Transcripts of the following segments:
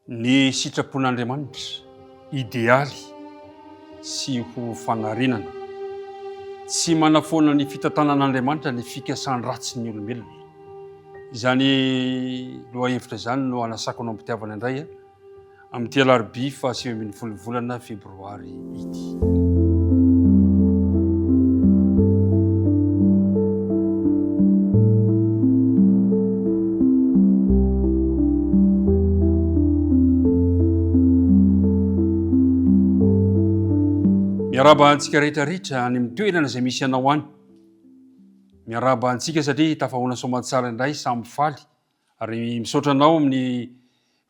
Ny sitrapon'Andriamanitra, idealy sy ho fanarenana. Tsy manafoana ny fitantanan'Andriamanitra ny fikasan-dratsin'ny olombelona. Izany lohahevitra izany no hanasako anao am-pitiavana indray amin'ity alarobia faha 19 volana febroary ity. Miarahaba antsika rehetra rehetra any amin'ny toerana izay misy anao any. Miarahaba antsika satria tafahoana soamantsara indray samy faly ary misaotra anao amin'ny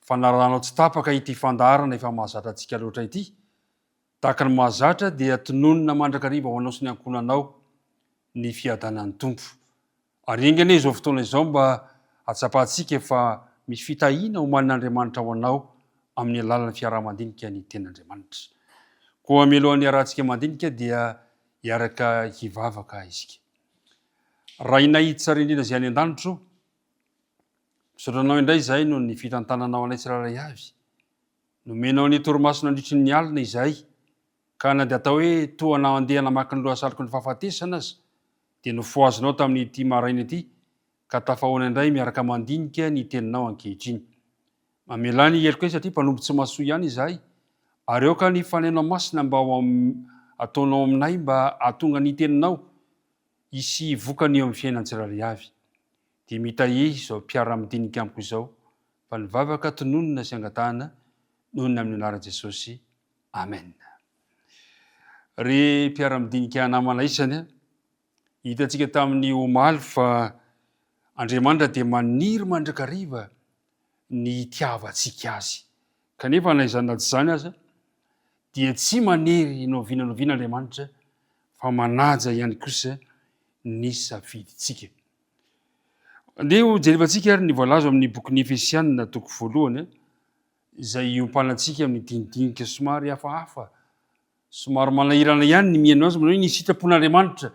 fanarahanao tsy tapaka ity fandaharana efa mahazatra antsika loatra ity. Tahaka ny mahazatra dia tononina mandrakariva ho anao sy ny ankohonanao ny fiadanan'ny Tompo. Ary enga anie izao fotoana izao mba hahatsapantsika fa misy fitahiana omanin'Andriamanitra ho anao amin'ny alalan'ny fiaraha-mandinika ny Tenin'Andriamanitra. Koa mialohan'ny hiarahantsika mandinika dia hiaraka hivavaka isika. Rainay tsara indrindra izay any an-danitra o, misaotra anao indray izahay noho ny fitantananao anay tsirairay avy. Nomenao ny torimaso nandritry ny alina izahay, ka na dia atao hoe toa nandeha namaky ny lohasaloky ny fahafatesana aza, dia nofohazinao tamin'ity maraina ity, ka tafahoana indray miaraka mandinika ny teninao ankehitriny. Mamelà ny helokay satria mpanompo tsy mahasoa ihany izahay, ary aoka ny Fanahinao Masina mba ho ataonao aminay mba hahatonga ny teninao hisy vokany eo amin'ny fiainan'ny tsirairay avy. Dia mitahia izao mpiara-midinika amiko izao, fa ny vavaka tononina sy angatahana noho ny amin'ny anaran'i Jesosy. Amen. Ry mpiara-midinika namana isany a, hitantsika tamin'ny omaly fa Andriamanitra dia maniry mandrakariva ny hitiavantsika Azy. Kanefa na izany na tsy izany aza, dia tsy manery na oviana na oviana Andriamanitra fa manaja ihany kosa ny safidintsika. Andeha ho jerevantsika ary ny voalaza amin'ny bokin'ny Efesianina toko voalohany, izay iompanantsika amin'ny dinidinika somary hafahafa, somary manahirana ihany ny mihaino azy, manao hoe ny sitrapon'Andriamanitra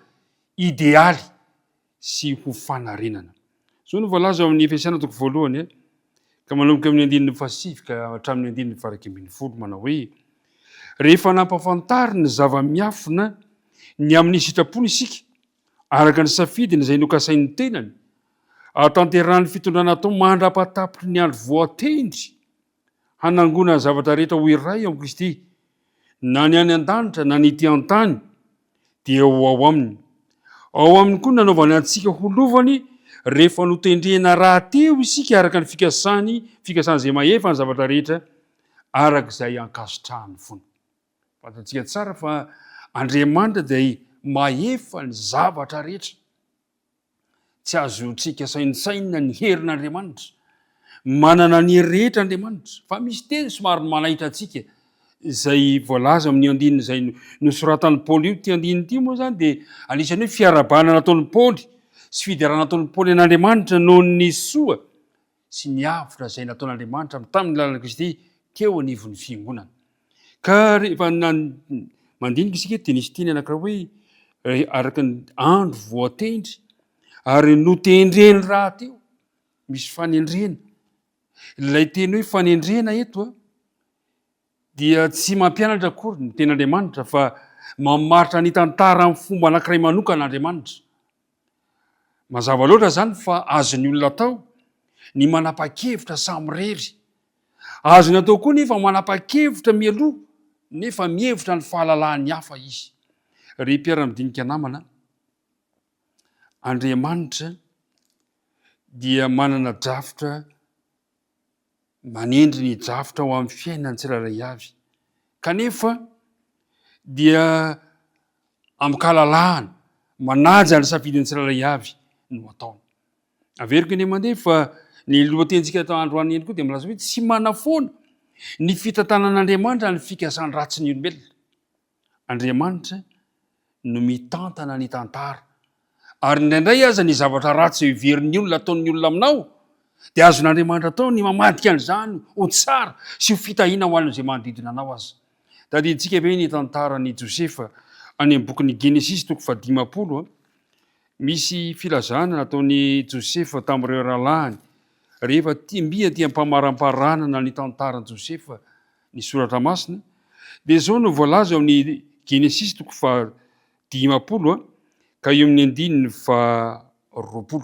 idealy sy ho fanarenana. Izao no voalaza ao amin'ny Efesiana toko voalohany, ka manomboka amin'ny andininy fahasivy ka hatramin'ny andininy faha-iraika ambinifolo, manao hoe, Rehefa nampahafantariny ny zava-miafina ny amin'ny sitrapony isika, araka ny safidiny izay nokasain'ny tenany, hahatanterahan'ny fitondrana atao mandra-pahatapitry ny andro voatendry hanangona ny zavatra rehetra ho iray ao amin'i Kristy, na ny any an-danitra na ny ety an-tany, dia ho ao aminy. Ao aminy koa no nanaovany antsika ho lovany rehefa notendrena rahateo isika araka ny fikasany, fikasan'izay mahefa ny zavatra rehetra, araka izay ankasitrahan'ny fony. Fantatsika tsara fa Andriamanitra dia mahefa ny zavatra rehetra. Tsy azontsika saintsainina ny herin'Andriamanitra. Manana ny hery rehetra Andriamanitra. Fa misy teny somary manaitra antsika izay voalaza amin'ny andininy izay nosoratan'i Paoly io. Ity andininy ity moa izany dia anisan'ny hoe fiarahabana nataon'i Paoly sy fiderana nataon'i Paoly an'Andriamanitra noho ny soa sy ny avotra izay nataon'Andriamanitra tamin'ny alalan'i Kristy teo anivon'ny fiangonana. Ka rehefa mandinika isika dia nisy teny anankiray hoe araka ny andro voatendry ary notendreny rahateo, misy fanendrena. Ilay teny hoe fanendrena eto a, dia tsy mampianatra akory ny tenin'Andriamanitra fa mamaritra ny tantara amin'ny fomba anankiray manokana Andriamanitra. Mazava loatra izany fa azon'ny olona atao ny manapa-kevitra samirery. Azony atao koa nefa manapa-kevitra mialoha nefa mihevitra ny fahalalahan'ny hafa izy. Ry mpiara-midinika namana, Andriamanitra dia manana drafitra manendry ny drafitra ho amin'ny fiainan'ny tsirairay avy. Kanefa dia amin-kalalahana, manaja ny safidin'ny tsirairay avy no ataony. Averiko eny mandeha fa ny lohatenintsika atao androany ihany koa dia milaza hoe tsy manafoana ny fitantanan'Andriamanitra ny fikasan-dratsin'ny olombelona. Andriamanitra no mitantana ny tantara. Ary indraindray aza ny zavatra ratsy izay heverin'ny olona ataon'ny olona aminao dia azon'Andriamanitra atao ny mamadika an'izany ho tsara sy ho fitahiana ho an'izay manodidina anao aza. Tadidintsika ve ny tantaran'i Josefa any amin'ny bokin'ny Genesisy toko fahadimampolo? Misy filazana nataon'i Josefa tamin'ireo rahalahiny. Rehefa tia mby aty am-pamaramparanana ny tantaran'i Josefa ny Soratra Masina, dia izao no voalaza eo amin'ny Genesisy toko faha 50 ka eo amin'ny andininy faha 20.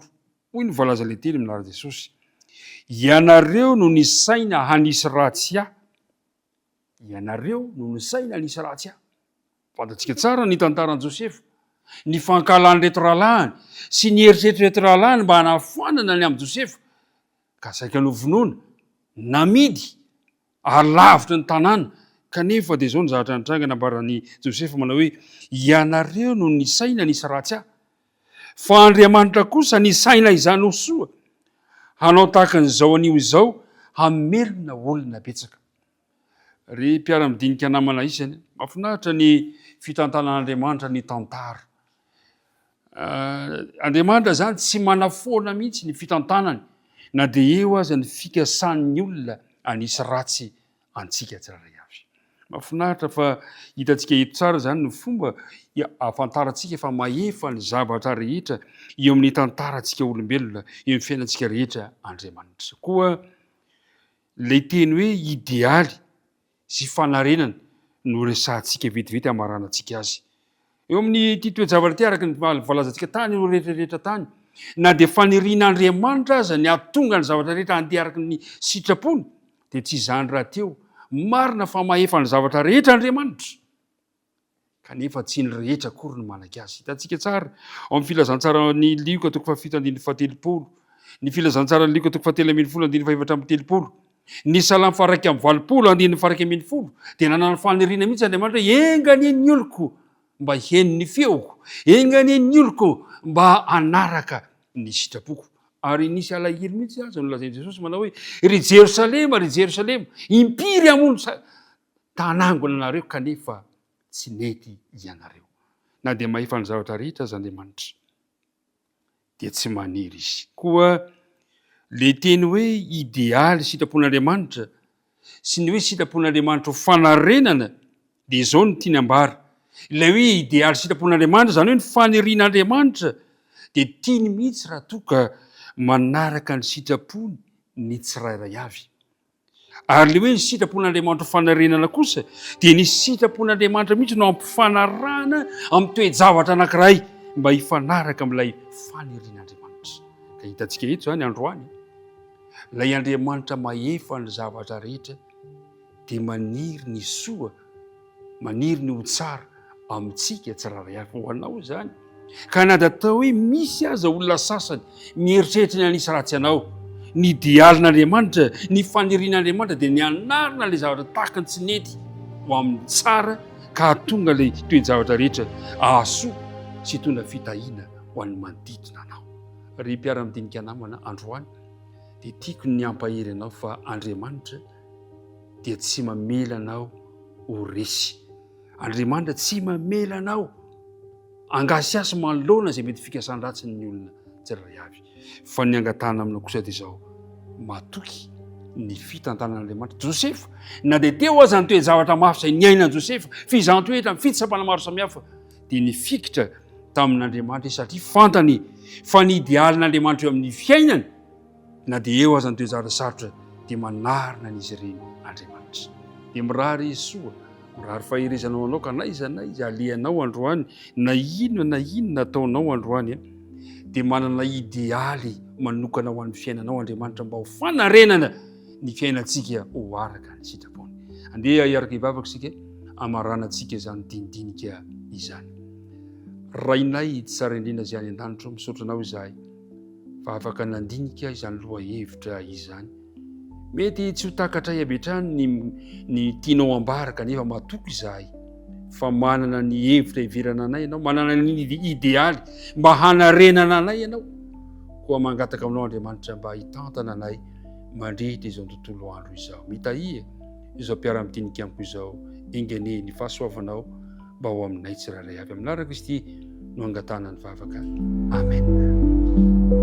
Hoy ny voalaza ilay teny amin'ny anaran'i Jesosy, Ianareo no nisaina hanisy ratsy ahy. Ianareo no nisaina hanisy ratsy ahy. Fantatsika tsara ny tantaran'i Josefa, ny fankahalan'ireto rahalahiny sy ny eritreritr'ireto rahalahiny mba hanafoanana ny amin'i Josefa, ka saika novonoina, namidy ary lavitra ny tanàna. Kanefa dia izao ny zavatra nitranga, nambaran'i Josefa manao hoe, Ianareo no nisaina nisy ratsy ahy, fa Andriamanitra kosa nisaina izany ho soa, hanao tahaka an'izao anio izao, hamelona olona betsaka. Ry mpiara-midinika namana isany, mahafinaritra ny fitantanan'Andriamanitra ny tantara. Andriamanitra izany tsy manafoana mihitsy ny fitantanany na dia eo aza ny fikasan'ny olona hanisy ratsy antsika tsirairay avy. Mahafinaritra fa hitantsika eto tsara izany ny fomba ahafantarantsika fa mahefa ny zavatra rehetra eo amin'ny tantarantsika olombelona, eo amin'ny fiainantsika rehetra Andriamanitra. Koa Ilay teny hoe idealy sy fanarenana no resahantsika vetivety hamaranantsika azy. Eo amin'ity toe-javatra ity, araka ny voalazantsika tany aloha rehetra rehetra tany, na dia fanirian'Andriamanitra aza ny hahatonga ny zavatra rehetra handeha araka ny sitrapony, dia tsy izany rahateo. Marina fa mahefa ny zavatra rehetra Andriamanitra. Kanefa tsy ny rehetra akory no manaiky azy. Hitantsika tsara ao amin'ny filazantsaran'i Lioka toko fahafito andininy fahatelopolo, ny filazantsaran'i Lioka toko fahatelo ambinifolo andininy fahefatra amby telopolo, ny Salamo faha-81 andininy faha-11, dia nanana faniriana mihitsy Andriamanitra hoe enga anie ny oloko mba heno ny feoko, enga anie ny oloko mba hanaraka ny sitrapoko. Ary nisy alahelo mihitsy aza nolazain'i Jesosy manao hoe, Ry Jerosalema, ry Jerosalema, impiry hamono Ta hanangona anareo kanefa tsy nety ianareo. Na dia mahefa ny zavatra rehetra aza Andriamanitra dia tsy maniry Izy. Koa le teny hoe idealy sitrapon'Andriamanitra sy ny hoe sitrapon'Andriamanitra ho fanarenana dia izao no tiany ambara. Ilay hoe idealy sitrapon'Andriamanitra izany hoe ny fanirian'Andriamanitra dia tiany mihitsy raha toa ka manaraka ny sitrapony ny tsirairay avy. Ary ilay hoe ny sitrapon'Andriamanitra ho fanarenana kosa dia ny sitrapon'Andriamanitra mihitsy no ampifanarahana amin'ny toe-javatra anankiray mba hifanaraka amin'ilay fanirian'Andriamanitra. Ka hitantsika eto izany androany, ilay Andriamanitra mahefa ny zavatra rehetra dia maniry ny soa Maniry ny ho tsara amintsika tsirairay avy ho anao izany. Ka na dia atao hoe misy aza olona sasany mieritreritra ny hanisy ratsy anao, ny idealin'Andriamanitra, ny fanirian'Andriamanitra dia ny hanarina ilay zavatra tahaka ny tsy nety ho amin'ny tsara ka hahatonga ilay toe-javatra rehetra hahasoa sy hitondra fitahiana ho an'ny manodidina anao. Ry mpiara-midinika namana, androany dia tiako ny hampahery anao fa Andriamanitra dia tsy mamela anao ho resy. Andriamanitra tsy mamela anao angasiasy manoloana izay mety fikasan-dratsin'ny olona tsirairay avy. Fa ny angatahana aminao kosa dia izao, matoky ny fitantanan'Andriamanitra. Josefa, na dia teo aza ny toe-javatra mafy izay niainan'i Josefa, fizahan-toetra, ny fitsapana maro samihafa, dia nifikitra tamin'Andriamanitra izy satria fantany fa ny idealin'Andriamanitra eo amin'ny fiainany Na dia eo aza ny toe-javatra sarotra dia manarina an'izy ireny Andriamanitra. Dia mirary soa, mirary faherezana ho anao ka n'aiza n'aiza alehanao androany, na inona na inona ataonao androany, dia manana idealy manokana ho an'ny fiainanao Andriamanitra mba ho fanarenana ny fiainantsika ho araka ny sitrapony. Andeha hiaraka hivavaka isika hamaranantsika izany dinidinika izany. Rainay tsara indrindra izay any an-danitra, misaotra anao izahay. fa afaka nandinika izany lohahevitra izany. Mety tsy ho takatray avy hatrany ny, ny tianao ambara kanefa matoky izahay fa manana ny hevitra hiverana anay ianao, manana ny idealy mba hanarenana anay ianao. Koa mangataka aminao Andriamanitra mba hitantana anay mandritra izao tontolo andro izao. Mitahia izao mpiara-midinika amiko izao, enga anie ny fahasoavanao mba ho aminay tsirairay avy. Amin'ny anaran'i Kristy no angatahana ny vavaka. Amen.